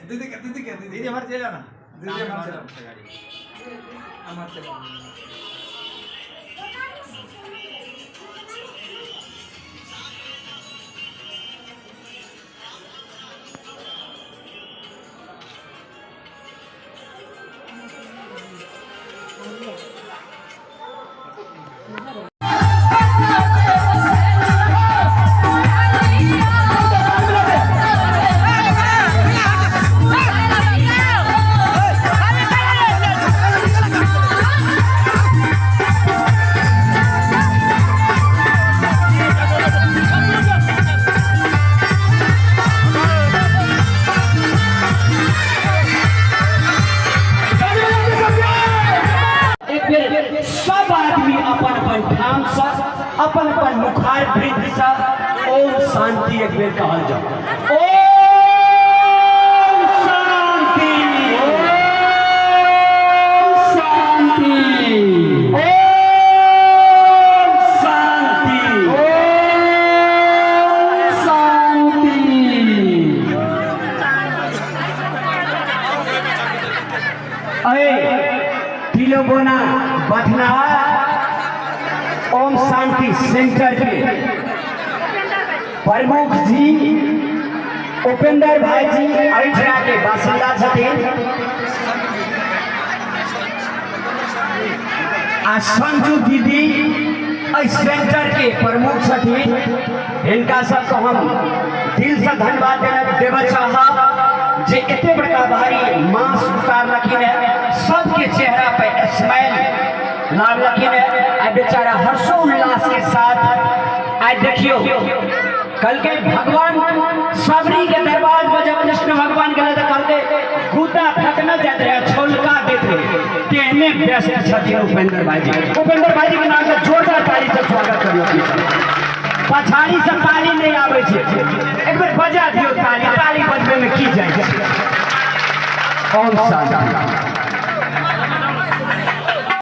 दीदी दीदी दीदी हमारे चले जाना, दीदी हमारे चले। सब आदमी अपन अपन ठाम से अपन अपन मुखार वृद्ध से ओम शांति एक बेर कहल जाओ। ओम शांति, ओम शांति, ओम शांति, ओम शांति। अरे तिलोबोना बथना ओम शांति सेंटर के प्रमुख जी उपेंद्र भाई जी एहिठिना के बासिंदा छथिन आ संजू दीदी एहि सेंटर के प्रमुख छथिन। हिनका सबके हम दिल से धन्यवाद देबऽ चाहब जे एते बड़का भारी मांस उतारलखिन है, सबके चेहरा पे स्माइल लावलखिन है। आ बेचारा हर्षोल्लास के साथ आज देखियो कल के भगवान सबरी के दरबार में जब कृष्ण भगवान गए तो कल के गुदा फटना जाते रहे, छोलका देते रहे, तेहने व्यस्त छथिन उपेंद्र भाई जी। उपेंद्र भाई जी के नाम से जोरदार ताली से स्वागत करियो। पछाड़ी से ताली नहीं आवे छै, एक बेर बजा दियो ताली, ताली बजबे में की जाए छै। ओम शांति।